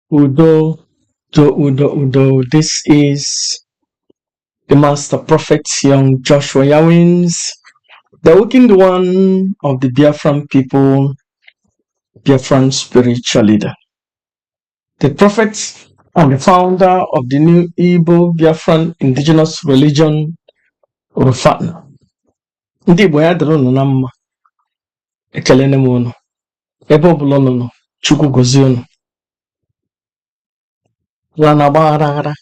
Udo, Udo, Udo, Udo. This is the Master Prophet, young Joshua Yawins, the awakened one of the Biafran people, Biafran spiritual leader, the prophet and the founder of the new Igbo Biafran indigenous religion, Rufatna. Ndị Igbo, ya dịrị unu na mma. Ekelene m unu. Ebe ọbụla unu nọ, Chukwu gozie unu. Ala na-agba aghara aghara.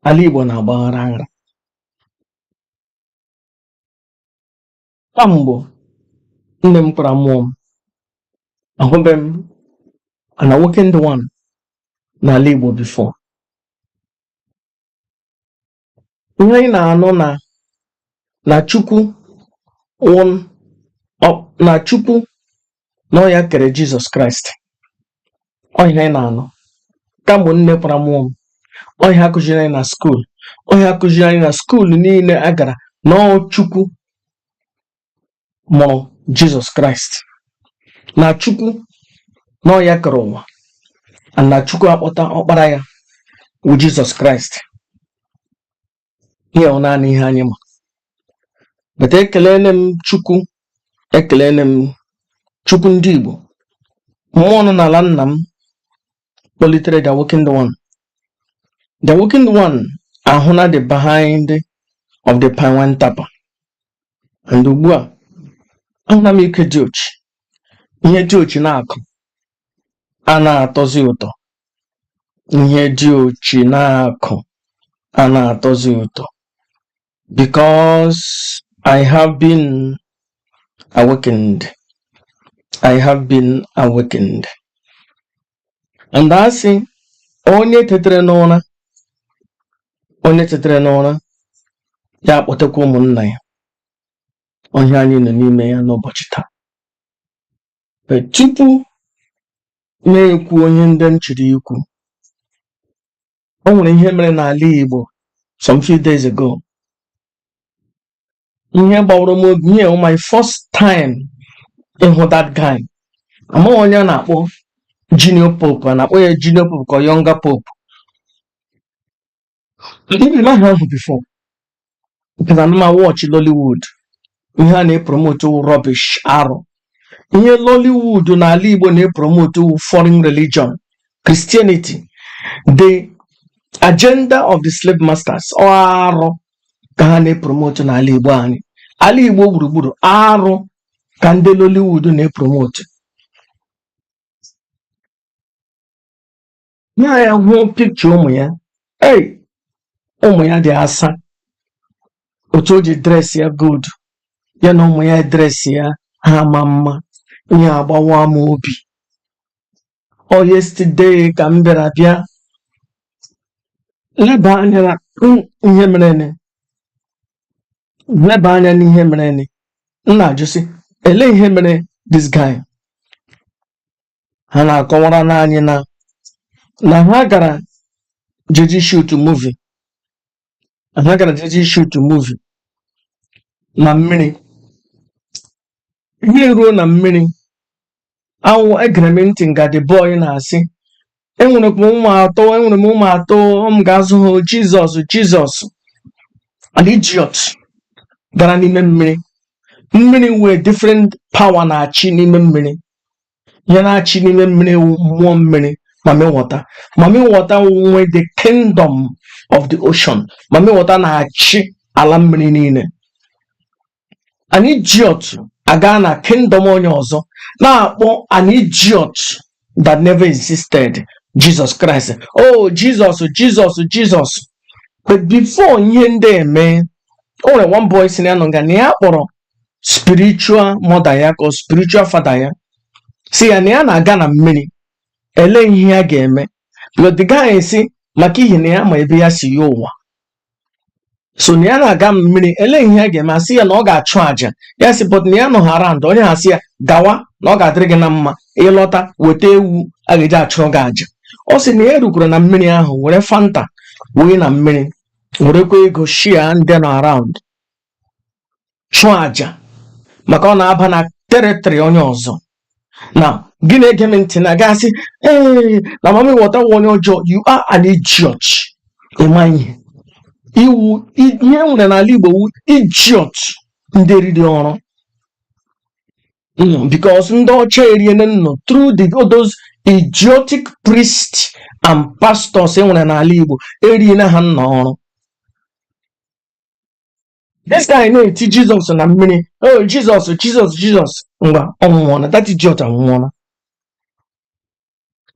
Ala Igbo na-agba aghara aghara. Kamgbe nne m kwara mụọ m, ahụbe m an awakened one n'ala Igbo before. Ihe anyị na-anụ na Chukwu na Chukwu na ọ ya kere Jizọs Kraịst. Ọ ihe anyị na-anụ kamgbe nne kwara mụọ m. Ọ ihe akụziri anyị na school. Ọ ihe akụziri anyị na school niile a gara na ọ Chukwu mụrụ Jizọs Kraịst, na Chukwu na ọ ya kere ụwa, and na Chukwu akpọta ọkpara ya wụ Jizọs Kraịst. Ihe ọ naanị ihe anyị ma. But ekelene m Chukwu, ekelene m Chukwu ndị Igbo, mmụọ nọ n'ala nna m kpọlitere the awakened one. The awakened one ahụna the behind of the palm wine tapper, and ugbu a ahụna m ike dị ochi. Ihe dị ochi na-akụ a na-atọzi ụtọ. Ihe dị ochi na-akụ a na-atọzi ụtọ because I have been awakened. I have been awakened. And asị onye tetere n'ụra, onye tetere n'ụra ya akpọtekwa ụmụnna ya. Ọhịa anyị nọ n'ime ya n'ụbọchị taa. But tupu na-ekwu onye ndị m chịrị ikwu, o nwere ihe mere n'ala Igbo some few days ago. Ihe gbawara m obi, ihe my first time ịhụ that guy. Amaghị onye a na-akpọ Junior Pope, a na-akpọ ya Junior Pope ka ọ Younger Pope. Ndị m aha ahụ before because ana m watch Nollywood. Ihe a na-epromote wụ rubbish, arụ. Ihe Nollywood n'ala Igbo na-epromote wụ foreign religion, Christianity, the agenda of the slave masters. Ọ arụ ka ha na-epromote n'ala Igbo anyị, ala Igbo gburugburu. Arụ ka ndị Nollywood na-epromote. Ya ya hụ picture ụmụ ya. Ei, ụmụ ya dị asa. Otu o ji dress ya good, ya na ụmụ ya dress ya, ha ma mma. Ihe agbawa m obi. Ọ yesterday ka m bịara bịa leba anya na ihe mere, leba anya n'ihe mere. M na-ajụ sị, elee ihe mere this guy? Ha na-akọwara n'anyị na ha gara jeji shoot movie, ha gara jeji shoot movie na mmiri. Ihe ruo na mmiri awụ, egere m ntị nga the boy na-asị, "Enwere m ụmụ atọ, enwere m ụmụ atọ, m ga-azụ ha. Jizọs, Jizọs." An idiot gara n'ime mmiri. Mmiri nwere different power na-achị n'ime mmiri. Ihe na-achị n'ime mmiri wụ mmụọ mmiri, mami water. Mami water nwe the kingdom of the ocean. Mami water na-achị ala mmiri niile. An idiot aga na kingdom onye ọzọ na-akpọ an idiot that never existed, Jesus Christ, "Oh Jesus, Jesus, Jesus." But before ihe ndị eme, o nwere one boy si na ya nọ nga na ya kpọrọ spiritual mother ya ka ọ spiritual father ya, si ya na ya na-aga na mmiri, ele ihe ya ga-eme. But the guy si maka ihi na ya ma ebe ya si ya ụwa, so na ya na-aga mmiri, ele ihe ya ga-eme. Asị ya na ọ ga-achụ àjà. Ya sị but na ya nọ ha around. Onye ha sị ya gawa, na ọ ga-adịrị gị na mma, ịlọta weta ewu a ga-eji achụrụ gị àjà. Ọ sị na ya rukwara na mmiri ahụ, were Fanta wee na mmiri, werekwa ego shia ndị nọ around, chụọ àjà, maka ọ na-aba na territory onye ọzọ. Na gị na-ege m ntị na gasị, ee, na mami water wụ onye ọjọọ. You are an idiot. Ịma ihe iwu ihe e nwere n'ala Igbo wu idiot ndị riri ọrụ, because ndị ọcha eriene nnọ through the all those idiotic priests and pastors e nwere n'ala Igbo, eriene ha nna ọrụ. This guy na-eti Jizọs na mmiri, "Oh Jesus, Jesus, Jesus." Ngwa, ọ nwụọna. That idiot anwụọna.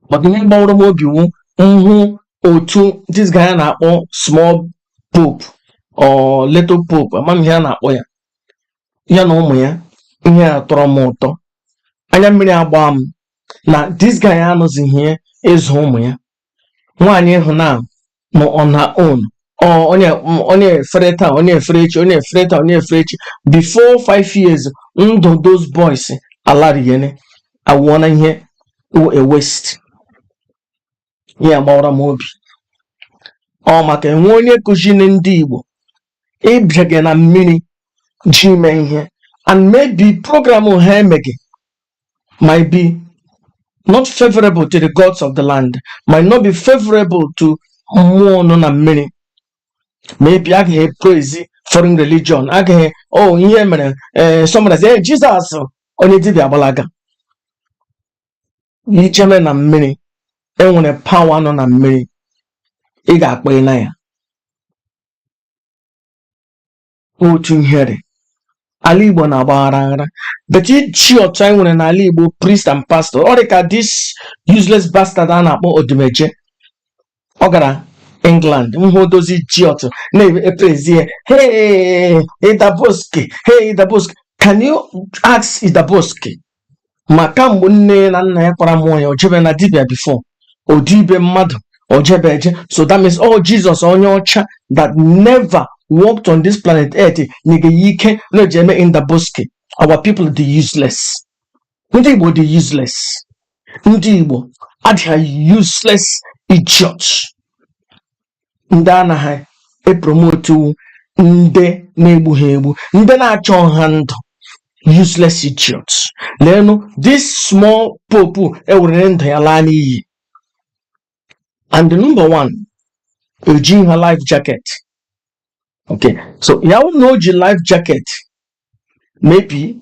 But ihe gbawara m obi wu nhụ otu this guy a na-akpọ small pope or little pope, ama m ihe a na-akpọ ya, ya na ụmụ ya. Ihe a tọrọ m ụtọ, anya mmiri agba m na this guy anụzighị ya ịzụ ụmụ ya. Nwaanyị ịhụ na nọ on her own. Ọ onye onye efere taa, onye efere echi, onye efere taa, onye efere echi. Before 5 years, ndụ those boys alariene, awụọna ihe wụ a waste. Ihe agbawara m obi ọ maka enwe onye kụziri ndị Igbo ịbịa gị na mmiri ji ime ihe, and maybe program ha emeghị might be not favorable to the gods of the land, might not be favorable to mmụọ nọ na mmiri. Maybe agaghị praise foreign religion, agaghị. Oh, ihe mere, eh, somebody say, "Hey, Jesus." Onye dibịa agbalaga ijeme na mmiri. Enwere power nọ na mmiri, ị ga-akpọ na ya otu ihere. Ala Igbo na-agba aghara aghara, but ichi otu anyị nwere n'ala Igbo, priest and pastor, ọ dị ka this useless bastard a na-akpọ Odumeje. Ọ gara England nhụ dozi idiot na-epraise ya, "Hey Idaboski, hey Idaboski." Can you ask Idaboski ma kamgbe nne na nna ya kwara mmụọ ya, o jebe na dibia before odibe mmadụ o jebe eje? So that means all Jesus onye ọcha that never walked on this planet Earth nyege ya ike na-eji eme Indaboski. Our people dị useless. Ndị Igbo dị useless. Ndị Igbo adịghị, useless idiots. Ndị anaghị epromote, ndị na-egbu ha egbu, ndị na-achọ ha ndụ, useless idiots. Leenụ this small pope ewere ndụ ya laa n'iyi. And the number one, eji ha life jacket. Okay, so ya wụ na o ji life jacket, maybe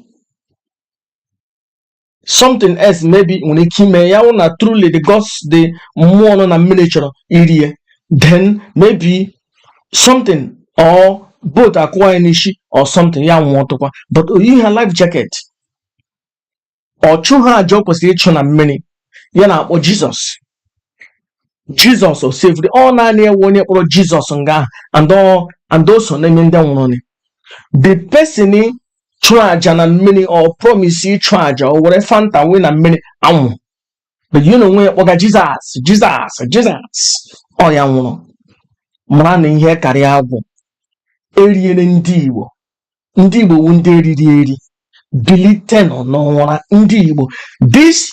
something else maybe nwere ike ime ya. Wụ na truly the gods, the mmụọ nọ na mmiri chọrọ iri ya, then maybe something or boat akụwa ya n'isi or something, ya nwụọ tụkwa. But oyi ha life jacket, ọ chụ ha aja o kwesịrị ịchụ na mmiri, ya na-akpọ Jizọs, Jizọs o sevri. Ọ naanị ewe onye kpọrọ Jizọs nga ahụ, and o so n'ime ndị nwụrụ. The person chụrụ aja na mmiri or promise ịchụ aja, o were Fanta wee na mmiri anwụ, but you na onwe ya kpọga "Jesus, Jesus, Jesus," ọ ya nwụrụ. Mara na ihe karịa agwụ eriere ndị Igbo. Ndị Igbo wu ndị eriri eri. Bilitenụ n'ụra, ndị Igbo. This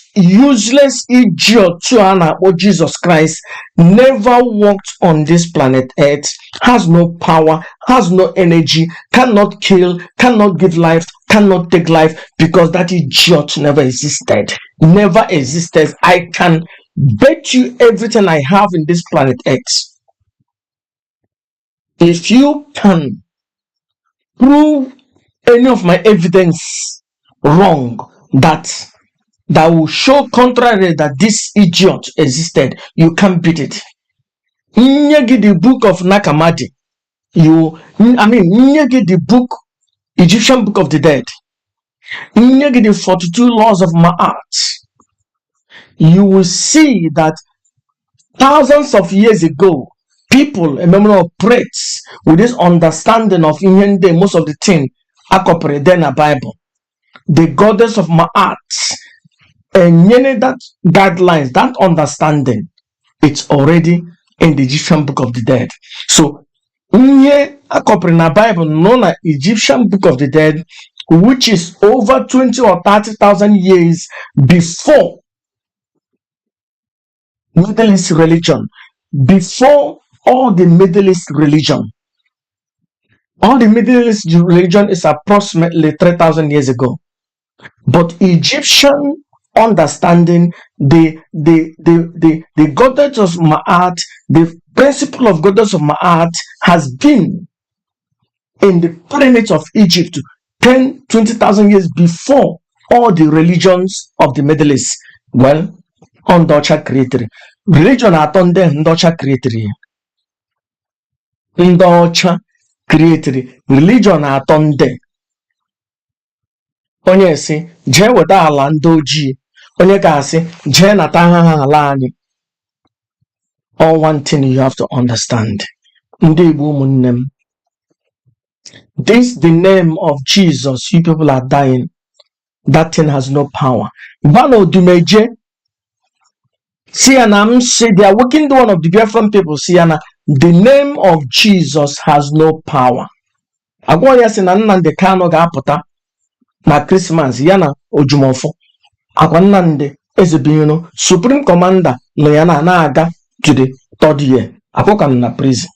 useless idiot a na-akpọ Jesus Christ never walked on this planet Earth, has no power, has no energy, cannot kill, cannot give life, cannot take life, because that idiot never existed, never existed. I can bet you everything I have in this planet Earth, if you can prove any of my evidence wrong that will show contrary that this idiot existed, you can't beat it. Nye gị the book of Nag Hammadi, you, I mean, nye gị the book, Egyptian Book of the Dead, nye gị the 42 laws of Ma'at, you will see that thousands of years ago, people, a member operates with this understanding of ihe ndị, most of the thing akọpụrụ there na Bible. The goddess of Ma'at enyere that guidelines, that understanding, it's already in the Egyptian Book of the Dead. So ihe akọpụrụ na Bible nọ na Egyptian Book of the Dead, which is over 20 or 30,000 years before Middle East religion, before all the Middle East religion. All the Middle East religion is approximately 3,000 years ago. But Egyptian Understanding the goddess of Ma'at, the principle of goddess of Ma'at has been in the pyramids of Egypt 10, 20,000 years before all the religions of the Middle East. Well, ndị ọcha created religion atọ ndị ahụ, ndị ọcha created ya. Ndị ọcha created religion atọ ndị. Onye si jee weta ala ndị ojii, onye ga-asị jee nata ha ala anyị. All one thing you have to understand, ndị Igbo ụmụnne m, this the name of Jesus you people are dying, that thing has no power. Gwa na Odumeje si ya na m si the awakened one of the Biafran people si ya na the name of Jesus has no power. Agwa ya sị na Nnamdi Kanu ga-apụta na Christmas ya na Ojumọfọ akwa Nnamdi Ezebiro Supreme Commander nọ ya na na-aga to the third year akwụka m na prison.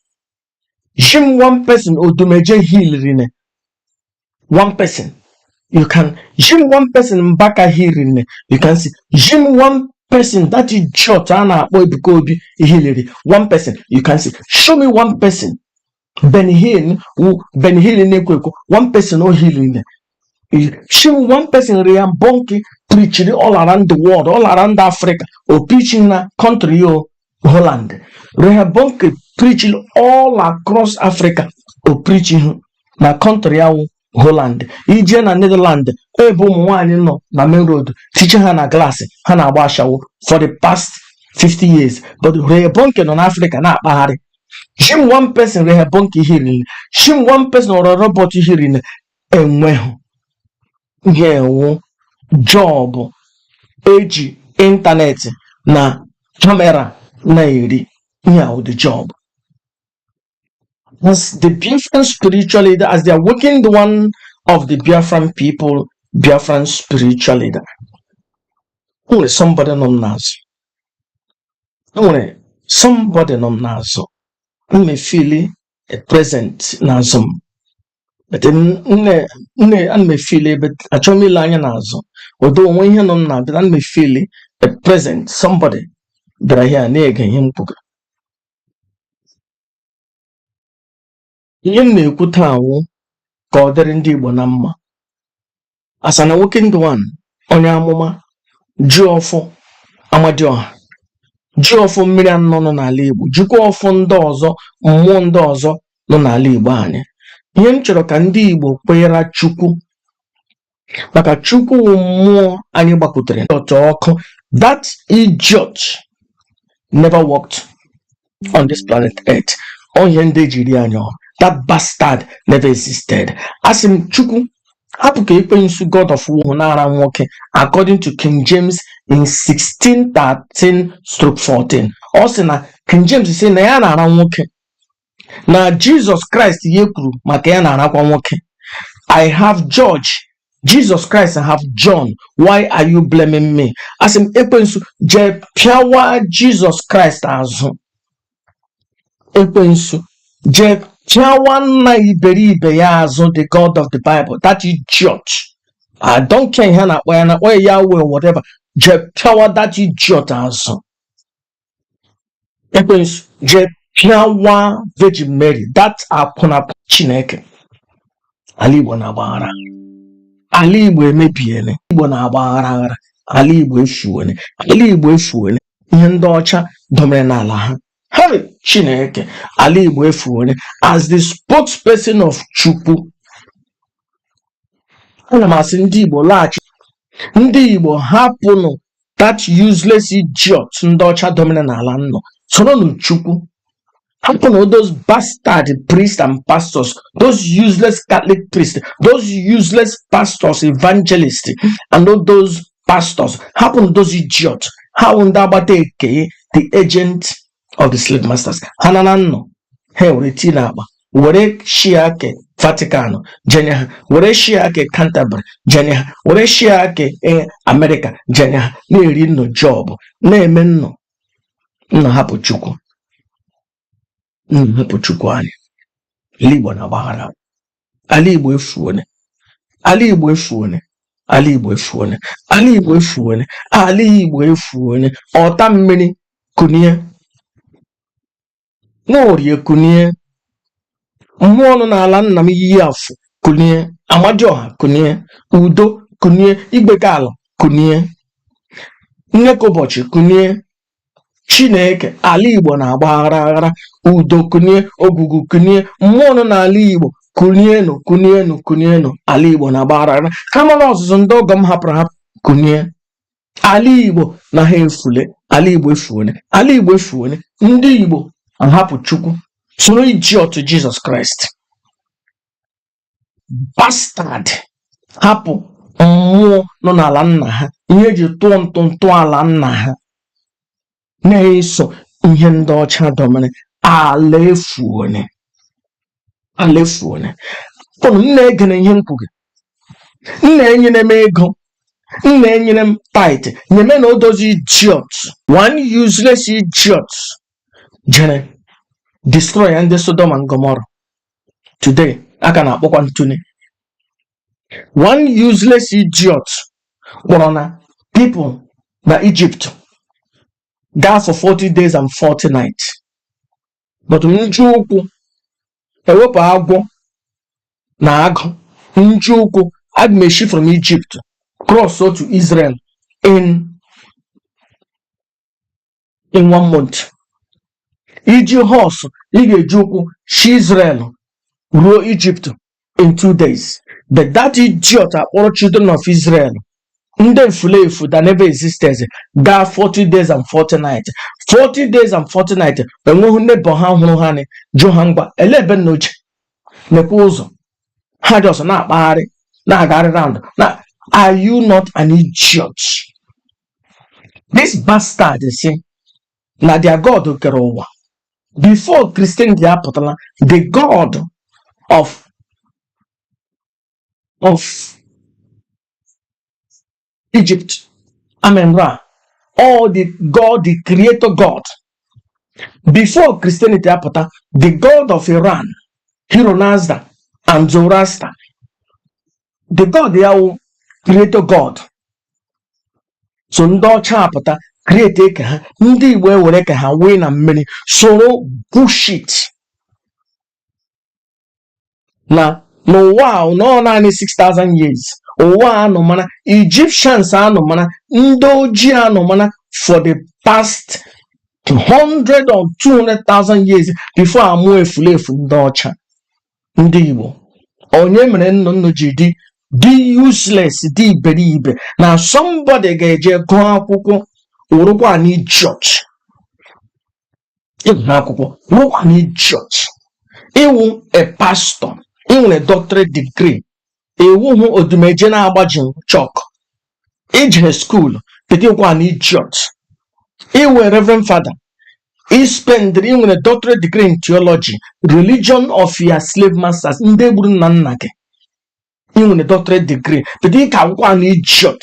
Jim one person Odumeje healed one person, you can Jim one person Mbaka healed, you can see Jim one person that idiot a na-akpọ Ebuka Obi healed one person, you can see. Show me one person Ben Hill who Ben Hill na-ekwo ekwo, one person o healed. Show one person Reinhard Bonnke preached all around the world, all around Africa, or preaching na country o Holland. Reinhard Bonnke preaching all across Africa, or preaching na country ahụ Holland. Ije na Netherland, ebe ụmụ nwaanyị nọ na main road, tiche ha na glaasị, ha na-agba ashawo for the past 50 years. But Reinhard Bonnke nọ n'Africa na-akpagharị. Jim one person Reinhard Bonnke healing. Jim one person ọrọ Robert healing. Enweghị ihe ewu job eji internet na camera na-eri ihe ahụ the job. As the Biafran spiritual leader, as the awakened one of the Biafran people, Biafran spiritual leader, o nwere somebody nọ m n'azụ, o nwere somebody nọ m n'azụ. M na-efeel a present n'azụ m, but nne ana m efeel ebe achọghị m ile anya n'azụ odo onwe ihe nọ m na ana m efeel a present, somebody bịara here na-ege ihe m kwuga. Ihe m na-ekwu taa wụ ka ọ dịrị ndị Igbo na mma. As an awakened one, onye amụma ji ọfọ Amadioha, ji ọfọ mmiri anọ nọ n'ala Igbo, jikwa ọfọ ndị ọzọ, mmụọ ndị ọzọ nọ n'ala Igbo anyị. Ihe m chọrọ ka ndị Igbo kwenyere Chukwu, maka Chukwu wụ mmụọ anyị gbakwutere ọtọ ọkụ. That idiot never walked on this planet Earth. Ọ ihe ndị ejiri anyị ọrụ. That bastard never existed. Asị m Chukwu hapụ ka ekwensu god of war na-ara nwoke. According to King James in 1613/14, ọ sị na King James sị na ya na-ara nwoke, na Jesus Christ ya kwuru maka ya na-arakwa nwoke. I have George, Jesus Christ have John, why are you blaming me? Asị m ekwensu jee pịawa Jesus Christ azụ. Ekwensu jee pịawa nna iberibe ya azụ, the God of the Bible, that idiot. I don't care ihe a na-akpọ ya, na-akpọ ya Yahweh, whatever. Jee pịawa that idiot azụ. Ekwensu jee pịawa Virgin Mary, that akwụna. Chineke, ala Igbo na-agba aghara, ala Igbo emebiele, Igbo na-agba aghara aghara, ala Igbo efuwele, ala Igbo efuwele. Ihe ndị ọcha domere n'ala ha. Hey, Chineke, ala Igbo efuwele. As the spokesperson of Chukwu, ana m asị ndị Igbo laghachi, ndị Igbo hapụnụ that useless idiot ndị ọcha domere n'ala nnọ, soronụ Chukwu. Hapụnụ those bastard priests and pastors, those useless Catholic priests, those useless pastors, evangelists, and all those pastors. Hapụnụ those idiots. Ha wụ ndị agbata eke, the agent of the slave masters. Ha na na nnọ ha were tii n'akpa, were shia ke Vatican jenye ha, were shia ke Canterbury jenye ha, were shia ke America jenye ha, na-eri nnọ job, na-eme nnọ nna. Hapụ Chukwu, nna, hapụ Chukwu anyị. Ala Igbo na-agbaghara, ala Igbo efuone, ala Igbo efuone. Ala Igbo efuone, ala Igbo efuone, ala Igbo efuone. Ọta mmiri kunie, Nwaorie kunie, mmụọ nọ n'ala nna m iyi afụ kunie, Amadioha kunie, udo kunie, igbeke ala kunie, nneka ụbọchị kunie, Chineke. Ala Igbo na-agba aghara aghara. Udo kunie, ogwugwu kunie, mmụọ nọ n'ala Igbo kunienu, kunienu, kunienu. Ala Igbo na-agba aghara aghara. Kama na ọzụzụ ndị ọgọ m hapụrụ hapụ kunie. Ala Igbo na ha efule, ala Igbo efuone, ala Igbo efuone. Ndị Igbo ahapụ Chukwu, soro idiot Jizọs Kraịst bastard, hapụ mmụọ nọ n'ala nna ha, ihe eji tụọ ntụntụ ala nna ha, na-eso ihe ndị ọcha dọmere. Ala efuone, ala efuone. Ụnụ m na-egere ihe m kwuru. Nna enyere m ego, nna enyere m tithe, nyeme na odozi. Idiot, one useless idiot jere destroy ya ndị Sodom and Gomorrah. Today a ka na-akpọkwa ntụne. One useless idiot kpọrọ na people na Egypt gaa for 40 days and 40 nights, but nju ụkwụ ewepụ agwọ na agụ nju ụkwụ. Aga m esi from Egypt cross to Israel in one month. Iji horse, ị ga-eji ụkwụ si Israel ruo Egypt in 2 days, but that idiot akpọrọ children of Israel, ndị efulefu that never existed, gaa 40 days and 40 nights, 40 days and 40 nights. Enweghị neighbor ha hụrụ ha ni jụ ha, ngwa, ele ebe nna ochie nekwa ụzọ ha dị ọsọ na-akpagharị, na-agagharị round na. Are you not an idiot? This bastard si na their God kere ụwa before Christianity apụtala. The God of Egypt, Amen Ra, all the God, the creator God before Christianity apụta, the God of Iran, Ahura Mazda and Zoroaster, the God ya wụ creator God. So ndị ọcha apụta create eke ha, ndị Igbo ewere ka ha wee na mmiri soro bullshit na n'ụwa a nọ naanị 6000 years. Ụwa a anọ mana Egyptians anọ mana ndị ojii anọ mana for the past 100 or 200,000 years before amụọ efulefu ndị ọcha. Ndị Igbo, onye mere nnụnụ ji dị useless, dị iberibe na somebody ga-eje gụọ akwụkwọ, wụrụkwa an idiot? Ịgụ akwụkwọ, wụrụkwa an idiot. Ịwụ a pastor, ị nwere doctorate degree, ịwụhụ odumeje na-agbaji chalk, ijere school, pịtịkwa an idiot. Ịwụ a reverend father, ị spendịrị, ị nwere doctorate degree in theology, religion of your slave masters, ndị gburu nna nna gị. Ị nwere doctorate degree, but ị ka akwụkwọ an idiot.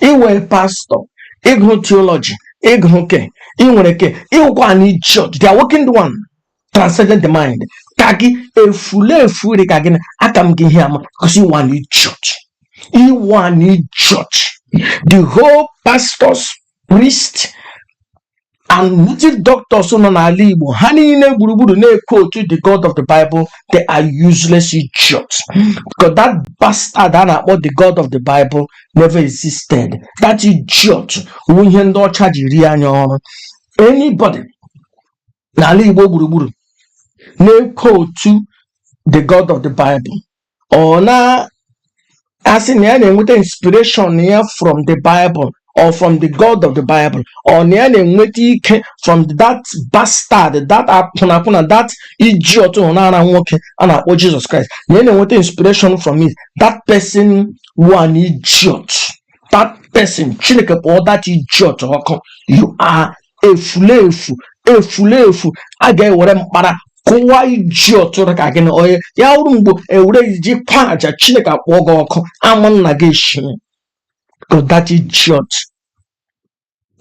Ịwụ pastor, ịgụ theology, ịgụ ke ị nwere ke ịwụkwa an idiot. The awakened one transcended the mind ka gị efulefu dị ka gịnị aka m gị ihe ama, because you an idiot, you an idiot. The whole pastors, priest and native doctors nọ n'ala Igbo, ha niile gburugburu na-ekwu otu the God of the Bible, they are useless idiots, because that bastard a na-akpọ the God of the Bible never existed. That idiot wụ ihe ndị ọcha ji rie anya ọrụ. Anybody n'ala Igbo gburugburu na-ekwu otu the God of the Bible, ọ na-asị na ya na-enweta inspiration ya from the Bible or from the God of the Bible, or na ya na-enweta ike from that bastard, that akwụnakwụna, that idiot hụ na-ara nwoke a na-akpọ Jesus Christ, na ya na-enweta inspiration from it, that person wụ an idiot. That person, Chineke kpọọ that idiot ọkụ. You are efulefu, efulefu. A ga-ewere mkpara kụwa idiot ka gịnị onye ya wụrụ mgbe ewere ji kwa aja. Chineke akpọọ gị ọkụ, ama nna gị eshi, because that idiot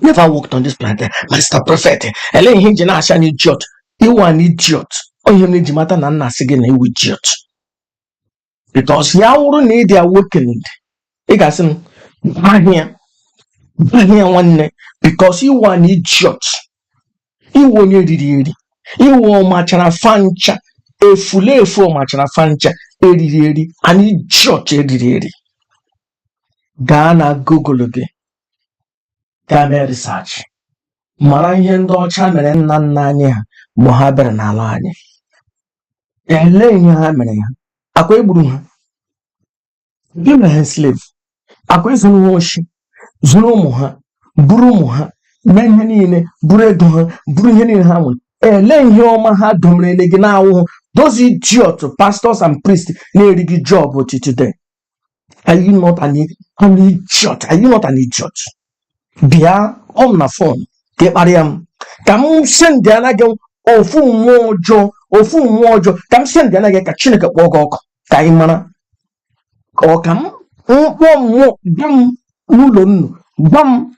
never worked on this planet. Master Prophet, ele ihe iji na-asị anyị idiot? Ịwụ an idiot. Onye m eji mata na nna asị gị na iwu idiot, because ya wụrụ na ị dị awakened. Ị ga-asị m ahịa ahịa nwanne, because ịwụ an idiot, ịwụ onye riri eri, ịwụ ọmachara fancha efulefu, ọmachara fancha eriri eri, an idiot eriri eri. Gaa na Google gị, gaa mee research, mara ihe ndị ọcha mere nna nna anyị ha mgbe ha bịara n'ala anyị. Elee ihe ha mere ha? Akwa egburu ha, gị mere ha slave, akwa ezuru ha oshi, zuru ụmụ ha, buru ụmụ ha, mee ihe niile, buru ego ha, buru ihe niile ha nwere. Elee ihe ọma ha domere gị na-awụhụ those idiot pastors and priests na-eri gị job till today? Are you not an idiot? Are you not an idiot? Bịa ọ m na phone ka ị kparịa m, ka m sendịana gị ofu mmụọ ọjọọ, ofu mmụọ ọjọọ, ka m sendịana gị ka Chineke kpọọ gị ọkụ ka anyị mara. Ọ ka m mkpọọ mmụọ, gwa m n'ụlọ nnu, gwa m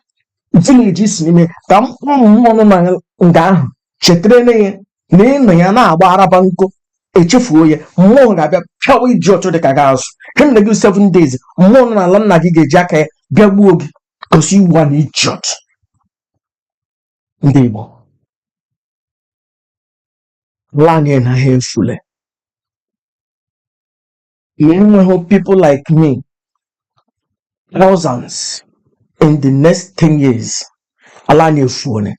village si n'ime, ka m kpọọ mmụọ nọ na nga ahụ chetara ya na ịnọ ya na-agba araba nkụ, echefuo ya. Mmụọ ga-abịa pịawa iji ọchụ dị ka gị azụ kemgbe gị 7 days. Mmụọ nọ n'ala nna gị ga-eji aka ya bịa gbuo gị gosi iwu na idiot. Ndị Igbo, ala anyị anaghị efule ma enweghị people like me, thousands in the next 10 years, ala anyị efuone.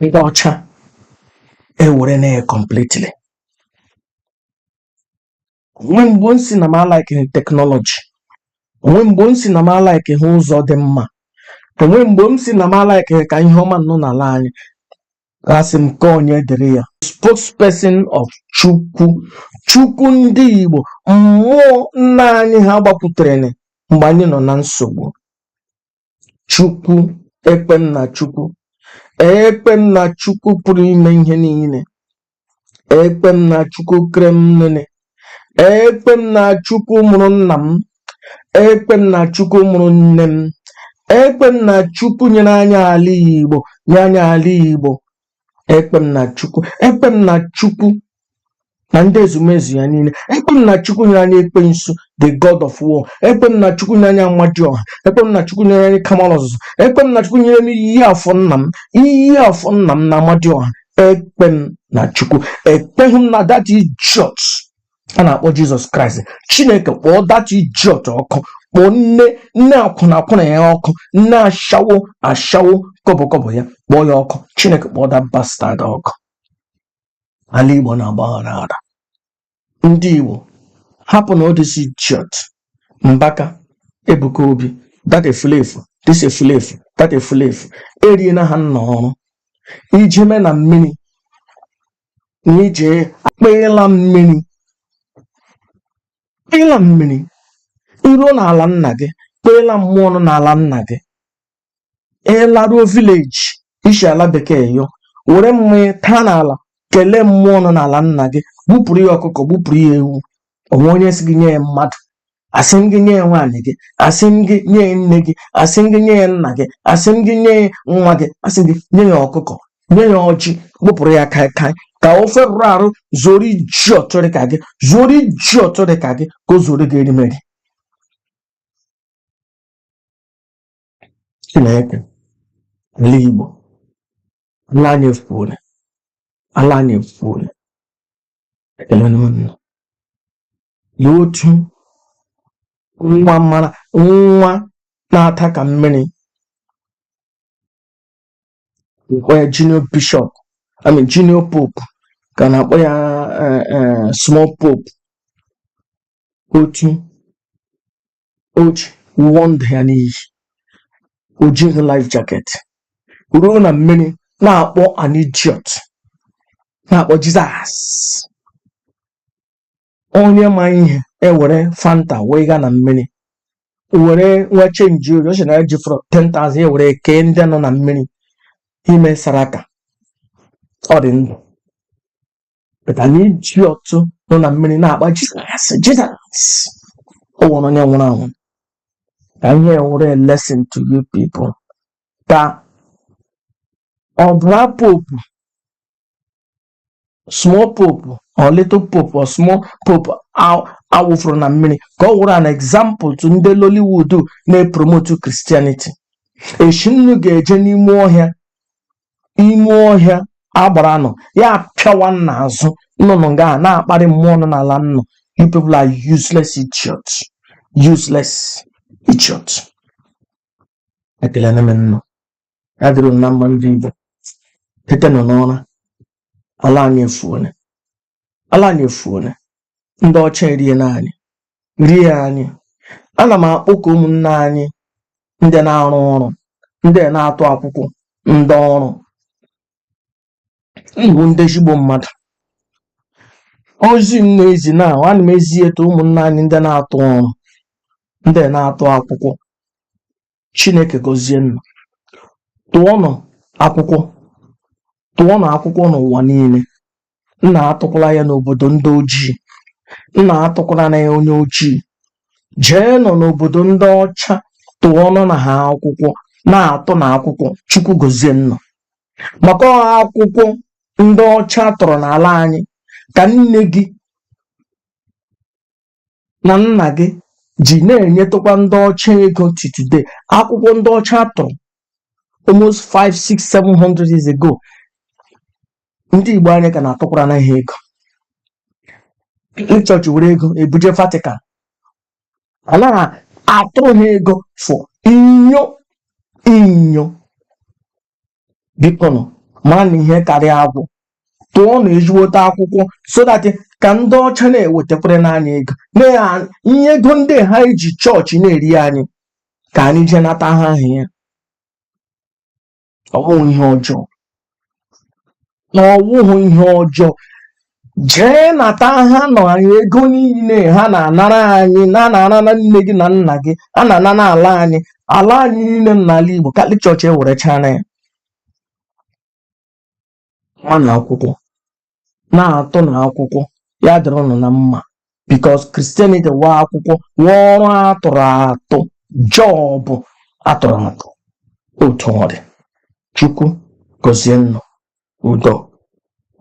Ndị ọcha ewere na ya completely. Onwe mgbe m si na m alike technology, onwe mgbe m si na m alike ha ụzọ dị mma, onwe mgbe m si na m alike ka ihe ọma nọ n'ala anyị. Asị m ka onye dere ya, spokesperson of Chukwu, Chukwu ndị Igbo, mmụọ nna anyị ha gbapụtere mgbe anyị nọ na nsogbu. Chukwu, ekpe m na Chukwu, ekpe m na Chukwu pụrụ ime ihe niile, ekpe m na Chukwu kere m nene, ekpe m na Chukwu mụrụ nna m, ekpe m na Chukwu mụrụ nne m, ekpe m na Chukwu nyere anyị ala Igbo, nye anyị ala Igbo, ekpe m na Chukwu, ekpe m na Chukwu na ndị ezumezu ya niile, ekpe m na Chukwu nyere anyị Ekwensu, the god of war, ekpe m na Chukwu nyere anyị Amadioha, ekpe m na Chukwu nyere anyị Kamal Ọzụzụ, ekpe m na Chukwu nyere m iyi afọ nna m, iyi afọ nna m na Amadioha. Ekpe m na Chukwu, ekpeghị m na that idiot a na-akpọ Jizọs Kraịst. Chineke kpọọ that idiot ọkụ, kpọọ nne nne akwụna akwụna ya ọkụ, nne ashawo ashawo kọbọ kọbọ ya, kpọọ ya ọkụ. Chineke kpọọ that bastard ọkụ. Ala Igbo na-agba aghara aghara. Ndị Igbo, hapụ na all this idiot Mbaka, Ebuka Obi, that efulefu, this efulefu, that efulefu, eriena ha nna ọrụ ijeme na mmiri na ije akpịla mmiri, kpịla mmiri iruo n'ala nna gị, kpeela mmụọ nọ n'ala nna gị. Ịlaruo village isi ala bekee yọ, were mmanya taa n'ala, kelee mmụọ nọ n'ala nna gị, gbupụrụ ya ọkụkọ, gbupụrụ ya ewu. Onwe onye sị gị nye ya mmadụ? Asị m gị nye ya nwaanyị gị, asị m gị nye ya nne gị, asị m gị nye ya nna gị, asị m gị nye ya nwa gị, asị m gị nye ya ọkụkọ, nye ya ọjị, gbupụrụ ya kaikai, ka ofe rụrụ arụ zuoro iji ọtọ dị ka gị, zuoro iji ọtọ dị ka gị, ka o zuoro gị erimeri. Chineke, ala Igbo, ala anyị efuola, ala anyị efuola. Ekele unu. Lee otu nwa mara nwa na-ata ka mmiri kpọ ya junior bishop, I mean junior pope, ka na-akpọ ya small pope. Otu o ji wụọ ndụ ya n'iyi, o jighị life jacket, ruo na mmiri na-akpọ an idiot, na-akpọ Jizọs. Onye ma ihe ewere Fanta wee gaa na mmiri were nwa change ori o si na ya ji fọrọ 10,000 ewere kee ndị nọ na mmiri ime saraka. Ọ dị ndụ, but an idiot nọ na mmiri na-akpa Jizọs, Jizọs, o nwere onye nwụrụ anwụ. Ka ihe were a lesson to you people, ka ọbụla pope, small pope or little pope or small pope. Awụfụrụ na mmiri ka ọ wụrụ an example to ndị Nollywood na-epromote Christianity. Echi nnu ga-eje n'ime ọhịa, ime ọhịa agbara nọ ya pịawa nna azụ nnụnụ nga a na-akparị mmụọ nọ n'ala nnụ. You people are useless idiots, useless idiots. Ekele m nnụ, ya dịrị unu na mma. Ndị Igbo, tetenụ n'ụra. Ala anyị efuone, ala anyị efuone. Ndị ọcha erie na anyị, rie anyị. Ana m akpọku ụmụnne anyị ndị na-arụ ọrụ, ndị na-atụ akwụkwọ, ndị ọrụ mbụ, ndị ezigbo mmadụ. Ozi m na-ezi na ana m ezi etu ụmụnne anyị ndị na-atụ ọrụ, ndị na-atụ akwụkwọ. Chineke gọzie nnụ. Tụọnụ akwụkwọ, tụọnụ akwụkwọ n'ụwa niile. Nna, atụkwala ya n'obodo ndị ojii. Nna, atụkwala na ya onye ojii. Jee nọ n'obodo ndị ọcha, tụọnụ na ha akwụkwọ, na-atụ na akwụkwọ. Chukwu gozie nnụ, maka ọ akwụkwọ ndị ọcha tụrụ n'ala anyị ka nne gị na nna gị ji na-enyetụkwa ndị ọcha ego till today. Akwụkwọ ndị ọcha tụrụ almost 5 6 700 years ago, ndị Igbo anyị ka na-atụkwara na ha ego. Catholic Church were ego ebuje Vatican, anaghị atụrụ ha ego for inyo inyo. Biko nụ, mara na ihe karịa agwụ. Tụọ na ezigbote akwụkwọ so that ka ndị ọcha na-ewetakwara n'anya ego na ihe ego ndị ha eji chọọchị na-eri anyị, ka anyị jee nata ha ahụ ya. Ọ bụghị ihe ọjọọ na ọ bụghị ihe ọjọọ. Jee nata ha nọ anyị ego niile ha na-anara anyị, na na-anara na nne gị na nna gị, a na-ana n'ala anyị, ala anyị niile nọ n'ala Igbo. Catholic Church ewerechana ya. Nwa na akwụkwọ na-atụ na akwụkwọ, ya dịrị unu na mma, because Christianity wa akwụkwọ wa ọrụ atụrụ atụ, job atụrụ atụ. Otu ọ dị, Chukwu gọzie nnụ. Udo.